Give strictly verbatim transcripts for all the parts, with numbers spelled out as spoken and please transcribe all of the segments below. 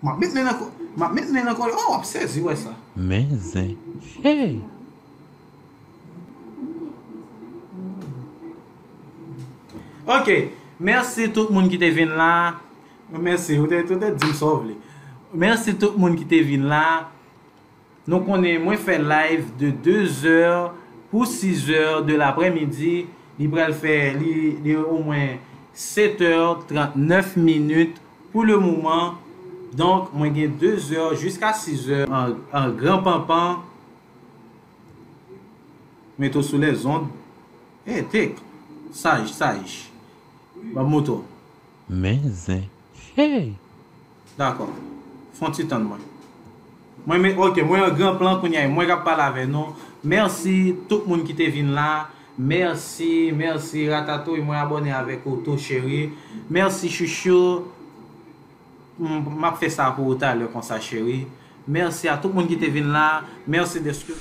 M ap met nen nan kò, m ap met nen nan kò. Oh, w ap sezi wè sa. Men zen. Hey! Ok. Mèsi tout moun ki te vin la. Mèsi. Ou te, ou te di m sa w vle. Mèsi tout moun ki te vin la. Nou konnen mwen fè live de de zè pou sis zè de laprèmidi. Li pral fè, li, li omwen sèt è trannèf minit pou le moman. Donk, mwen gen de zè jiska sis zè an, an gran panpan. Mete w sou lèzond. E, tek. Saj, saj. Ban m moto. Men zen. Hey! Dakò. Fon ti tann mwen. Mwen, men, ok, mwen an gran plan kounye a, e mwen k ap pale avè nou. Mèsi tout moun ki te vin la. Mèsi, mèsi, Ratatouy, mwen abòne avèk ou tou, cheri. Mèsi, chouchou. M, m ap fè sa pou ou talè konsa, cheri. Mèsi a tout moun ki te vin la. Mèsi dèske.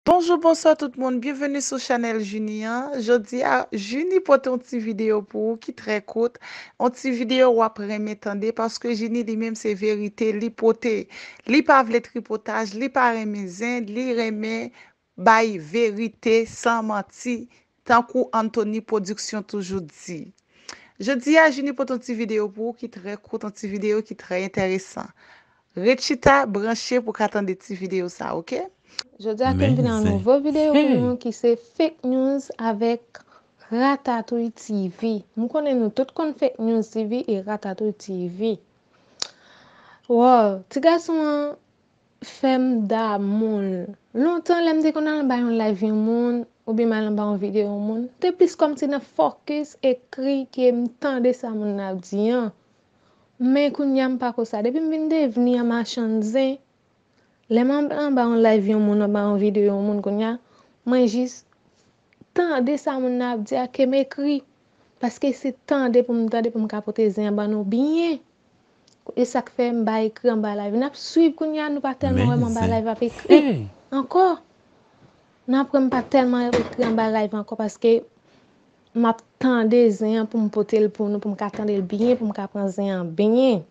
Bonjou, bonswa tout moun, byenveni sou chanèl Junie an. Jodi a, Junie pote yon ti videyo pou ou ki trè kout. Yon ti videyo w ap renmen tande, paske Junie li menm se verite li pote. Li pa vle tripotaj, li pa renmen zen, li renmen bay verite san manti, tankou Anthony Production toujou di. Jodi a, Junie pote yon ti videyo pou ou ki trè kout, yon ti videyo ki trè enteresan. Ret chita, branche pou w ka tande ti videyo sa, ok? Jodi a, ke m vin ak yon nouvo videyo pou nou ki se fake news avèk Ratatouille T V. M konnen nou tout konn Fake News T V e Ratatouille T V. Wow, ti gason an fè m damou l. Lontan, lè m te konn al anba yon live yon moun, oubyen m al anba yon videyo yon moun, te plis kòmsi nan fokis ekri ke m tande sa moun nan ap di an. Men kounye a, m pa konsa. Depi m vin devni yon machann zen, lè m anba yon live yon moun, anba yon videyo yon moun kounye a, mwen jis tande sa moun nan ap di a ke m ekri. Paske se tande pou m tande pou m ka pote zen an ban nou byen. E sa k fè m pa ekri anba live. N ap swiv kounye a, nou pa tèlman wè m anba live ap ekri ankò. N ap wè m pa tèlman ekri anba live ankò paske m ap tande zen an pou m pote l pou nou, pou m ka tande l byen, pou m ka pran zen an byen.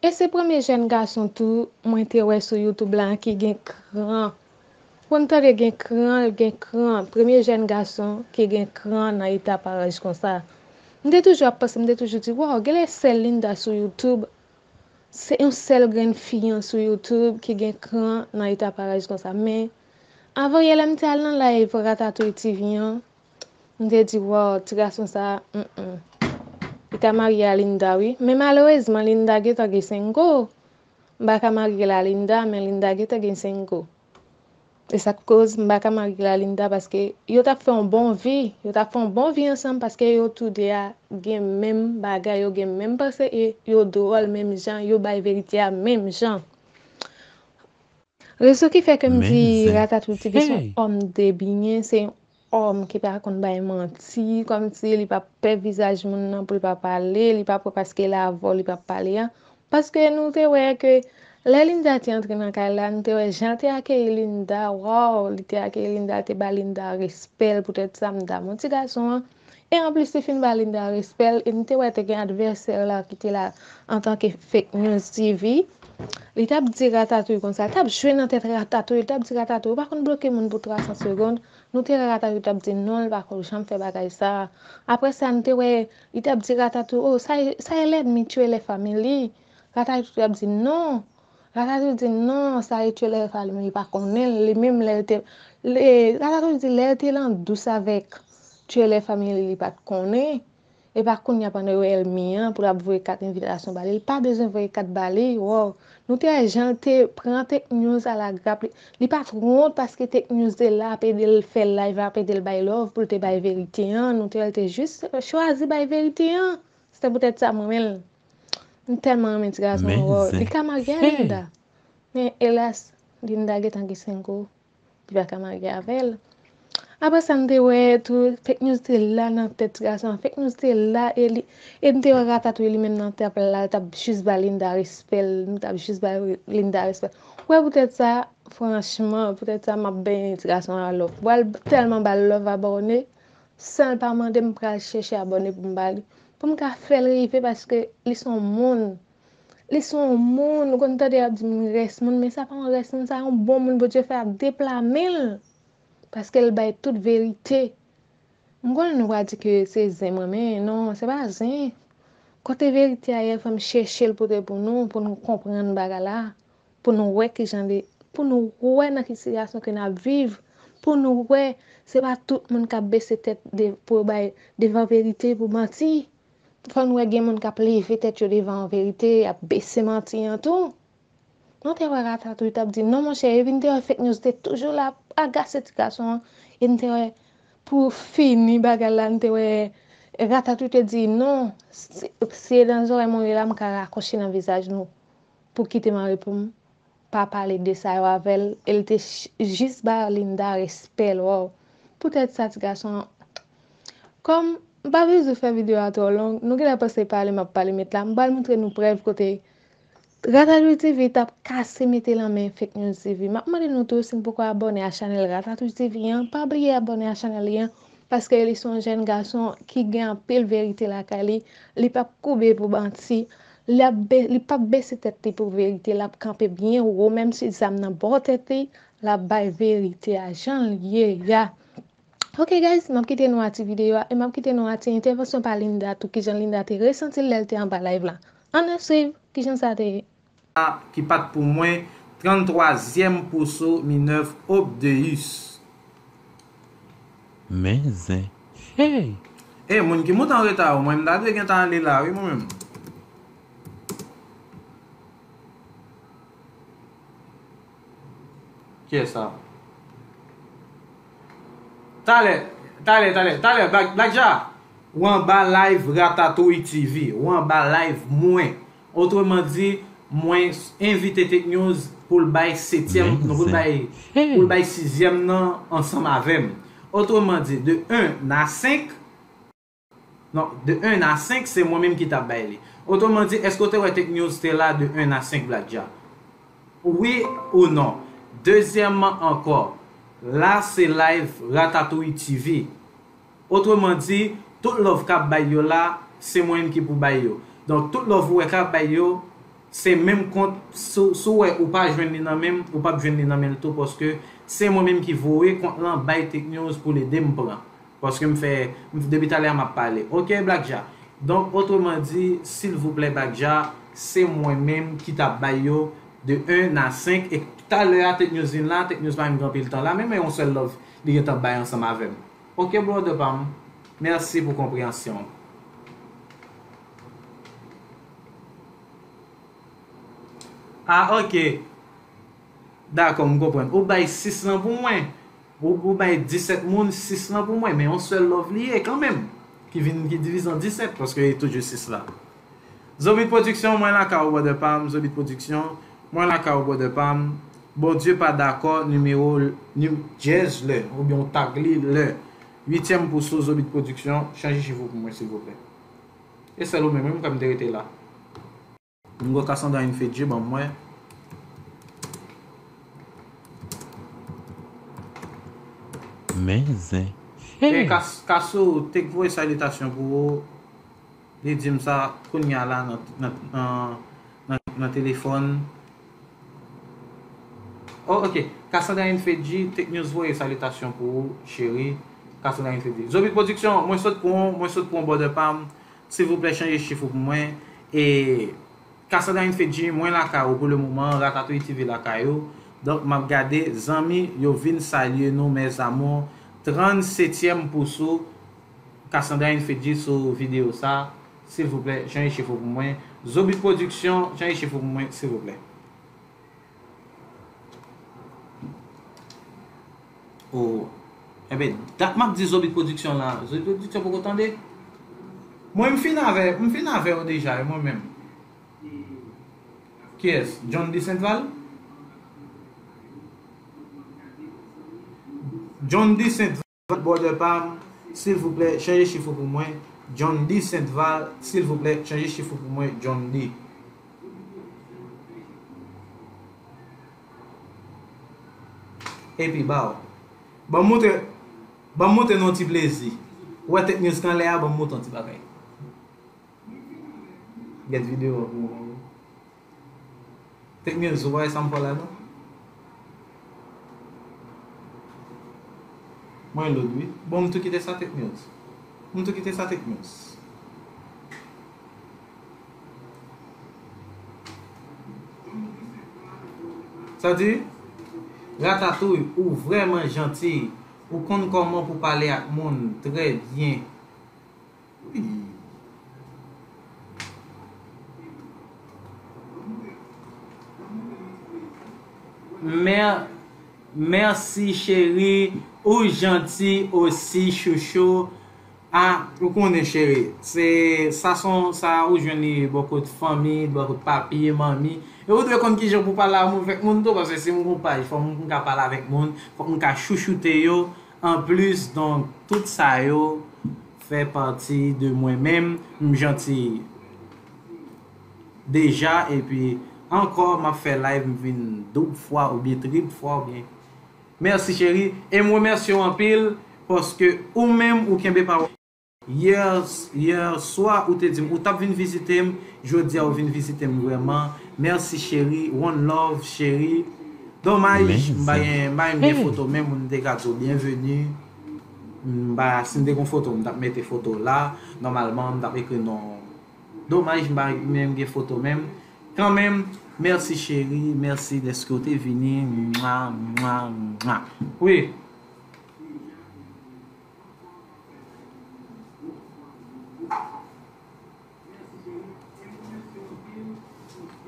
E se premye jèn gason tou mwen te wè sou YouTube la ki gen kran. Pou n tande gen kran, l gen kran. Premye jèn gason ki gen kran nan eta parèy konsa. M te toujou ap panse, m te toujou di, waw, genlè sèl Linda sou YouTube. Se yon sèl grenn fi an sou YouTube ki gen kran nan eta parèy konsa. Men, avan yè lè m te al nan live Ratatouille T V an, m te di, waw, ti gason sa, mm, mm. Li ka marye a Linda, wi. Men malerezman, Linda gentan gen sengo. M pa ka marye l a Linda, men Linda gentan gen sengo. E sa k koz m pa ka marye l a Linda, paske yo t ap fè yon bon vi. Yo t ap fè yon bon vi ansanm, paske yo toude a gen menm bagay, yo gen menm panse, e yo dwòl menm jan, yo bay verite a menm jan. Rezon ki fè ke m di Ratatouille T V se yon òm de byen, se yon òm ki pa konn bay manti, kòmsi li pa pè vizaj moun nan pou li pa pale, li pa pè paske l avè w li pa pale an. Paske nou te wè ke lè Linda te antre nan kay la, nou te wè jan l te akeyi Linda, waw, li te akeyi Linda, li te ba Linda respè l, poutèt sa m damou ti gason an. E anplis, li fin ba Linda respè l, e nou te wè te gen advèsè la ki te la antanke Fake News T V. Li t ap di Ratatouille konsa, li t ap jwe nan tèt Ratatouille, li t ap di Ratatouille, ou pa konn bloke moun pou twa san segonn. Nou te wè Ratatouille t ap di non, li pa konn janm fè bagay sa. Apre sa, nou te wè, li t ap di Ratatouille, oh, sa e, sa e lènmi tchwele fanmi li. Ratatouille t ap di non. Ratatouille di non, sa e tchwele fanmi li pa konnen l, li menm lè l te, lè, Ratatouille di lè l te lan dous avèk tchwele fanmi li, li pa t konnen. E pa kounye a pandan yo ènmi an pou l ap voye kat envitasyon ba li. Li pa bezwen voye kat ba li. Wow. Nou te wè jan l te pran Fake News alagrap. Li, li pa t wont paske Fake News te la ap ede l fè live, ap ede l bay love pou l te bay verite an. Nou te wè l te jis chwazi bay verite an. Se poutèt sa m renmen l. M tèlman renmen ti gason an. Wow. Li ka marye a Linda. Men elas, Linda gentan gen sengo. Li pa ka marye avè l. Apre sa, m te wè tou, Fake News te la nan tèt ti gason an. Fake News te la, e li, e m te wè Ratatouille li menm nan tèt la, l t ap jis ba Linda respè l, li t ap jis ba Linda respè. Ou wè poutèt sa, Franchman, poutèt sa, m ap benyen ti gason an love. M pral tèlman ba l love abòne, san l pa mande m, m pral chèche abòne pou m ba li. Pou m ka fè l rive, paske li se yon moun. Li se yon moun. Ou konn tande y ap di moun rès moun, men sa pa yon rès moun, sa yon bon moun Bondye fè ap deplame l. Paske l bay tout verite. M konnen nou va di ke se zen mwen, men non, se pa zen. Kote verite a ye, fò m chèche l pote pou nou, pou nou konprann bagay la, pou nou wè kijan li, pou nou wè nan ki sitiyasyon ke n ap viv, pou nou wè se pa tout moun k ap bese tèt de, pou bay devan verite, pou manti. Fò nou wè gen moun k ap leve tèt yo devan verite, y ap bese manti an tou. Nou te wè Ratatouille t ap di, non, monchè, epi n te wè fake news te toujou la ap agase ti gason an. E n te wè, pou fini bagay la, n te wè Ratatouille te di, non, si, si e nan zòrèy mwen ye la, m ka rakwoche nan vizaj nou pou kite mare pou m pa pale de sa yo avè l. E l te ch-, jis ba Linda respè l, waw. Poutèt sa, ti gason an, kòm m pa bezwen fè videyo a twò long, nou genlè panse pale m ap pale met la. M pral montre nou prèv kote Ratatouille T V t ap kase mete lan men Fake News T V. M ap mande nou tou, si n poko abòne a chanèl Ratatouille T V an, pa bliye abòne a chanèl li an, paske li se yon jèn gason ki gen anpil verite lakay li. Li p ap koube pou manti. Li ap be-, li p ap bese tèt li pou verite. L ap kanpe byen wo, menm si zam nan bò tèt li, l ap bay verite a jan l ye a. Ok, guys, m ap kite nou a ti videyo a, e m ap kite nou a ti entèvansyon pa Linda tou, kijan Linda te resanti l lè l te anba live la. Ann suiv kijan sa te ye. Ki pa t pou mwen, tranntwazyèm poso Minerve Obdeus. Men zen. Hey! E moun ki moute an reta yo, mwen m ta dwe gentan ale la wi mwen menm. Kiyès sa? Talè, talè, talè, talè, Black, Black Jah, ou anba live Ratatouille T V, ou anba live mwen. Otreman di, mwen envite Tech News pou l bay setyèm, non, pou l bay, pou l bay sizyèm nan ansanm avè m. Otreman di, de en a senk, non, de en a senk, se mwen menm ki t ap bay li. Otreman di, èske w te wè Tech News te la de en a senk, Black Jah? Wi ou non? Dezyèmman ankò, la se live Ratatouille T V. Otreman di, tout love k ap bay yo la, se mwen menm ki pou bay yo. Donk, tout love ou wè k ap bay yo, se menm kont, si, si w wè ou pa jwenn li nan men m, ou p ap jwenn li nan men l tou, paske se mwen menm ki voye kont lan bay Tech News pou l ede m pran. Paske m fè, m, depi talè a m ap pale. Ok, Black Jah. Donk, otreman di, silvouplè, Black Jah, se mwen menm ki t ap bay yo de en a senk. E talè a, Tech News vin la, Tech News pa menm gen anpil tan la, men, men yon sèl love li gentan bay ansanm avè m. Ok, brother pa m. Mèsi pou konpreyansyon w. Ah, ok. Dakò, m konprann. Ou bay sis lan pou mwen. Ou, ou bay disèt moun, sis lan pou mwen. Men yon sèl love li ye kanmenm. Ki vin, ki divize an disèt, paske li toujou sis la. Zobit Production, mwen lakay ou, brother pa m. Zobit Production, mwen lakay ou, brother pa m. Bondye pa dakò, nimewo, nim, dyèz lè, oubyen w tag li lè. Uityèm pou sou Zobit Production, chanje chif ou pou mwen, silvouplè. E sèl ou menm, wi, m kwè m te rete la. M gwo Cassandra Infedji, ban m wè. Men zen. E Kas-, Kaso, te voye salitasyon pou ou. Li di m sa kounye a la nan, nan, nan, nan, nan telefòn. Oh, ok. Cassandra Infedji, Tech News voye salitasyon pou ou, cheri. Cassandra Infedji. Zobit Production, mwen sot pran w, mwen sot pran w, brother pa m. Silvouplè, chanje chif ou pou mwen. E Cassandra Infedji, mwen lakay ou pou le moman, Ratatouille T V lakay ou. Donk, m ap gade, zanmi, yo vin salye nou, mes amours. Trannsetyèm pousou, Cassandra Infedji sou videyo sa. Silvouplè, chanje chif ou pou mwen. Zobit Production, chanje chif ou pou mwen, silvouplè. Oh. Enben, dat m ap di Zobit Production la, Zobit Production poko tande? Mwen, m fin avè, m fin avè yo deja, e mwen menm. Kiyès? John D Saintval? John D Saintval, brother pa m, silvouplè, chanje chif ou pou mwen. John D Saintval, silvouplè, chanje chif ou pou mwen, John D. Epi ba w. Ban m montre, ban m montre nou yon ti plezi. Ou wè Tech News ki anlè a, ban m montre yon ti bagay. Gèt videyo an pou mwen. Tech News, ou pa wè sa m fè la non? Mwen load wi. Bon, m tou kite sa Tech News. M tou kite sa Tech News. Sa di, Ratatouille, ou vrèman janti. Ou konn kòman pou pale ak moun trè byen. Wi. Mè-, mèsi cheri, ou janti osi chouchou. Ah, ou konnen cheri, se sa son sa ou jwenn li bò kot fanmi, bò kot papi, manmi. E ou dwe konn kijan pou pale avèk moun tou, paske si m gon paj, fò m ka pale avèk moun, fòk m ka chouchoute yo. Anplis, donk, tout sa yo fè pati de mwen menm, m janti deja, epi ankò, m ap fè live, m vin doub fwa, oubyen trip fwa, oubyen. Mèsi, cheri, e m remèsye w anpil, paske ou menm, ou kenbe pawòl. Yè, yè swa, ou te di m, ou t ap vin vizite m, jodi a, ou vin vizite m vrèman. Mèsi, cheri, one love, cheri. Domaj, m pa gen, m pa menm gen foto, men moun te ka di w byenveni. M pa, si m te gon foto, m t ap mete foto la. Nòmalman, m t ap ekri non. Domaj, m pa menm gen foto menm. Kanmenm, mèsi, cheri, mèsi dèske w te vini. Mwa, mwa, mwa. Wi.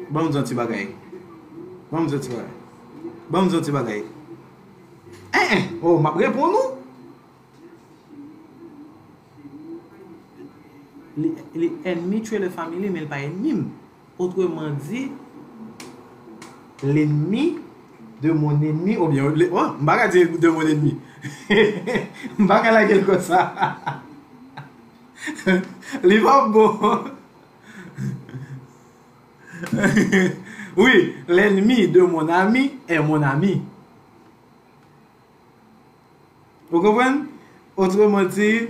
Ban m di yon ti bagay. Ban m di yon ti bagay. Ban m di yon ti bagay. En, en. Oh, m ap reponn ou. Li, li ennmi tchwele fanmi li, men li pa ennmi m. Otreman di, l'ennemi de mon ennemi, oubyen, le, oh, m pa ka di de mon ennemi. M pa ka lage l konsa. Li pa bon. Oui, l'ennemi de mon ami est mon ami. Ou konprann? Otreman di,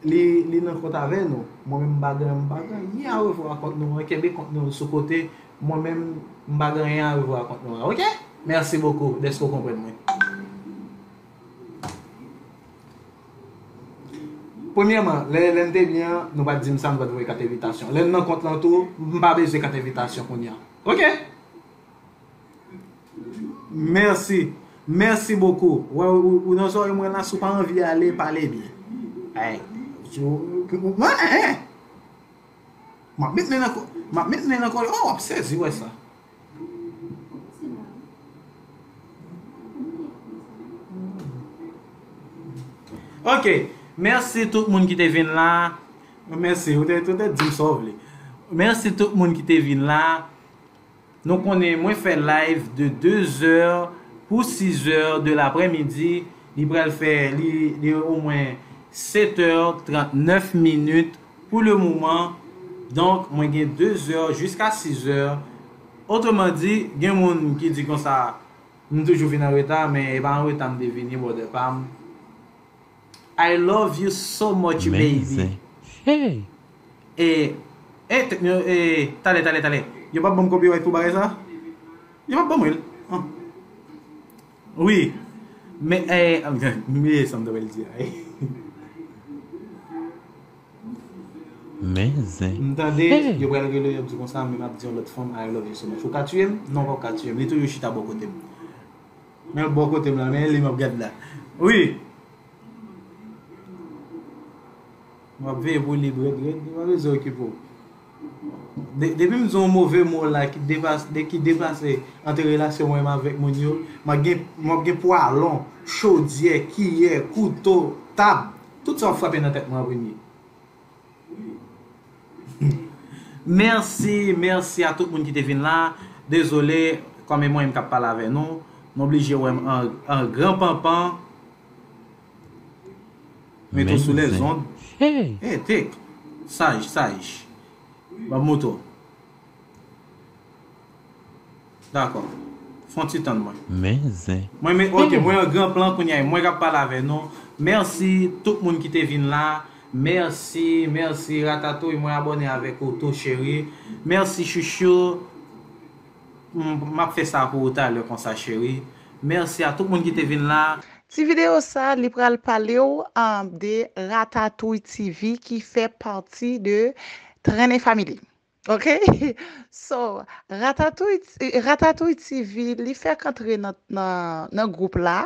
li, li nan kont avè nou. Mwen menm, m pa gen, m pa gen anyen a revwa kont nou an. Kenbe kont nou sou kote. Mwen menm, m pa gen anyen a revwa kont nou an. Oke? Mèsi bokou dèske w konprann mwen. Premyèman, lè, lè n te byen an, nou pa t di m sa, nou pa t voye kat envitasyon. Lè n nan kont lan tou, m pa bezwen kat envitasyon kounye a. Oke? Mèsi. Mèsi bokou. Wè, ou, ou nan zòrèy mwen la, si w pa anvi ale, pale byen. Ay. M ap met nen nan kò, m ap met nen nan kò, oh, w ap sezi wè sa. Ok. Mèsi tout moun ki te vin la. Mèsi. Ou te, ou te di m sa w vle. Mèsi tout moun ki te vin la. Nou konnen mwen fè live de deux heures pou six heures de l'après-midi. Li pral fè, li, li omwen sept heures trente-neuf minutes pou le moman. Donk, mwen gen deux heures jiska six heures. Otreman di, gen moun ki di konsa, m toujou vin an reta, men e pa an reta m te vini, brother pa m. I love you so much, baby. Hey. E, e, t- yo, e, talè, talè, talè. Yo p ap ban m copyright pou bagay sa? Yo p ap ban mwen l. Ah. Wi. Men, e, m bliye sa m t ap di a. Men zen. M tande yo pral rele, y ap di konsa, men m ap di yon lòt fanm, I love you so much. Ou ka tiye m? Non, ou p ap ka tiye m. Li toujou chita bò kote m. Men l bò kote m la, men li m ap gad la. Wi. M ap veye pou li, Brèd, Brèd, ou pa bezwen okipe w. De- depi m di yon move mo la ki depas- de- ki deplase ant relasyon mwen menm avèk moun yo, m ap gen, m ap gen pwalon, chodyè, kiyè, kouto, tab, tout sa w ap frape nan tèt mwen an premye. Mèsi, mèsi a tout moun ki te vin la. Dezole, kòm e mwen menm k ap pale avè nou, nou oblije wè m an, an gran panpan. Mete w sou lèzond. Hey, tek. Saj, saj. Ban m moto. Dakò. Fon ti tann mwen. Men zen. Mwen men ok, mwen an gran plan kounye a, mwen k ap pale avè nou. Mèsi tout moun ki te vin la. Mèsi, mèsi Ratatouy, mwen abòne avèk ou tou cheri. Mèsi chouchou. M ap fè sa pou ou talè konsa cheri. Mèsi a tout moun ki te vin la. Ti videyo sa, li pral pale w um, de Ratatouy T V ki fè pati de Trennen Family. Ok? So, Ratatouy, Ratatouy T V, li fèk antre nan, nan, nan gwoup la.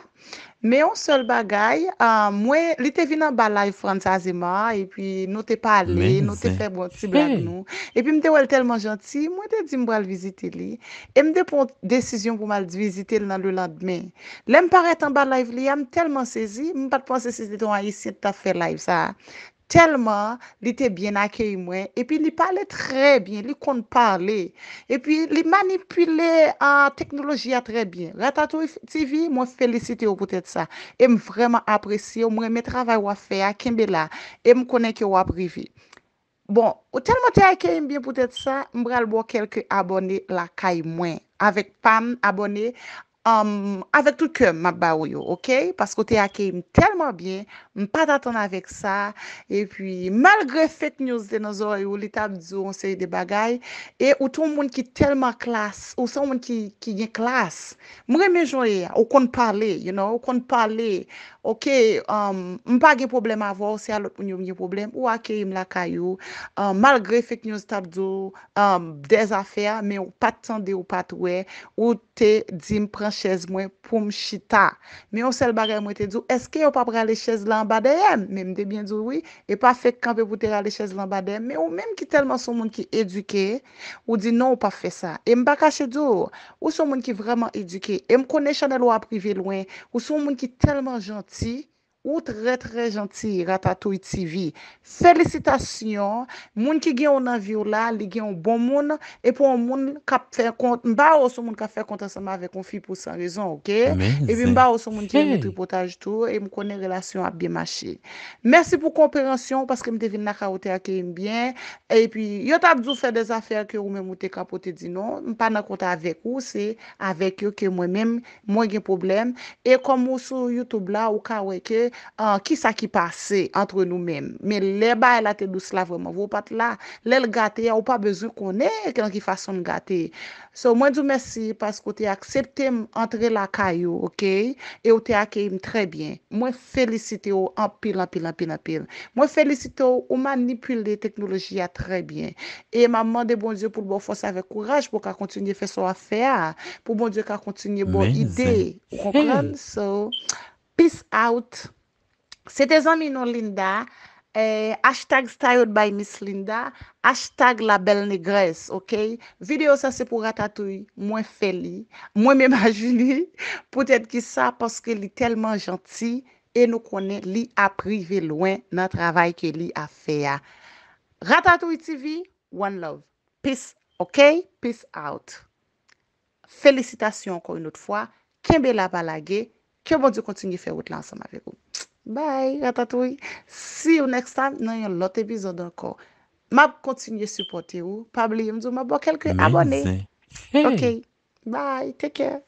Men yon sèl bagay, ah, mwen, li te vin anba live Frantz Azéma, epi nou te pale, nou te fè bon ti blag nou. Epi m te wè l tèlman janti, mwen te di m pral vizite li. E m te pran desizyon pou m al vizite l nan lelandmen. Lè m parèt anba live li a, m tèlman sezi, m pa t panse se te yon Ayisyen ki t ap fè live sa a. Tèlman li te byen akeyi mwen, epi li pale trè byen, li konn pale, epi li manipile ah, teknoloji a trè byen. Ratatouille T V, mwen felisite w poutèt sa. E m vrèman apresye w, m renmen travay w ap fè a, kenbe la. E m konnen ke w ap rive. Bon, ou tèlman te akeyi m byen poutèt sa, m pral ba w kèlke abòne lakay mwen. Avèk pa m abòne, um, avèk tout kè m, m ap ba ou yo, ok? Paske w te akeyi m tèlman byen, m pa t atann avèk sa. Epi, malgre fake news te nan zòrèy ou, li t ap di w yon seri de bagay. E ou te yon moun ki tèlman klas, ou se yon moun ki, ki gen klas. M renmen jan w ye a, ou konn pale, you know, ou konn pale. Ok, um, m pa gen pwoblèm avè w, se a lòt moun yo m gen pwoblèm. Ou akeyi m lakay ou. Um, malgre fake news t ap di w um, dèzafè, men ou pa t tande, ou pa t wè. Ou te di m pran chèz mwen pou m chita. Men yon sèl bagay mwen te di w, èske yo p ap rale chèz la anba dèyè m? Men m te byen di w wi. E pa fake kanpe pou te rale chèz la anba dèyè m. Men ou menm ki tèlman se yon moun ki edike, ou di non, ou p ap fè sa. E m pa kache di w, ou se yon moun ki vrèman edike. E m konnen chanèl ou ap rive lwen. Ou se yon moun ki tèlman janti. Ou trè, trè janti, Ratatouille T V. Felisitasyon. Moun ki gen w nan vi w la, li gen w bon moun. E pou yon moun k ap fè kont, m pa wè w se yon moun k ap fè kont ansanm avèk yon fi pou san rezon, ok? Epi m pa wè w se yon moun ki renmen tripotaj tou, e m konnen relasyon ap byen mache. Mèsi pou konperansyon w, paske m te vin lakay ou te akeyi m byen. Epi, yo t ap di w fè de zafè ke ou menm ou te ka pote di non. M pa nan kont avèk ou, se avèk yo ke mwen menm, mwen gen pwoblèm. E kòm ou sou YouTube la, ou ka wè ke ah, kisa ki pase antre nou menm. Men lè bagay la te dous la vrèman, vre w pa t la. Lè l gate a, ou pa bezwen konnen nan ki fason l gate. So, mwen di w mèsi paske w te aksepte m antre lakay ou, ok? E w te akeyi m trè byen. Mwen felisite w anpil, anpil, anpil, anpil. Mwen felisite w, ou manipile teknoloji a trè byen. E m ap mande Bondye pou l ba w fòs avèk kouraj pou w ka kontinye fè sa w ap fè a. Pou Bondye ka kontinye ba w ide. Ou konprann? So, peace out. Se te zanmi nou Linda. Eh, hashtag styled by Miss Linda, hashtag la belle négresse, ok? Videyo sa se pou Ratatouille, mwen fè li, mwen menm a Julie, poutèt ki sa, paske li tèlman janti, e nou konnen li ap rive lwen nan travay ke li ap fè a. Ratatouille T V, one love. Peace, ok? Peace out. Felisitasyon ankò yon lòt fwa. Kenbe la pa lage. Ke Bondye kontinye fè wout la ansanm avèk ou. Bye, Ratatouille. See you next time nan yon lòt epizòd ankò. M ap kontinye sipòte ou. Pa bliye m di w m ap ba w kèlke abòne. Ok. Bye. Take care.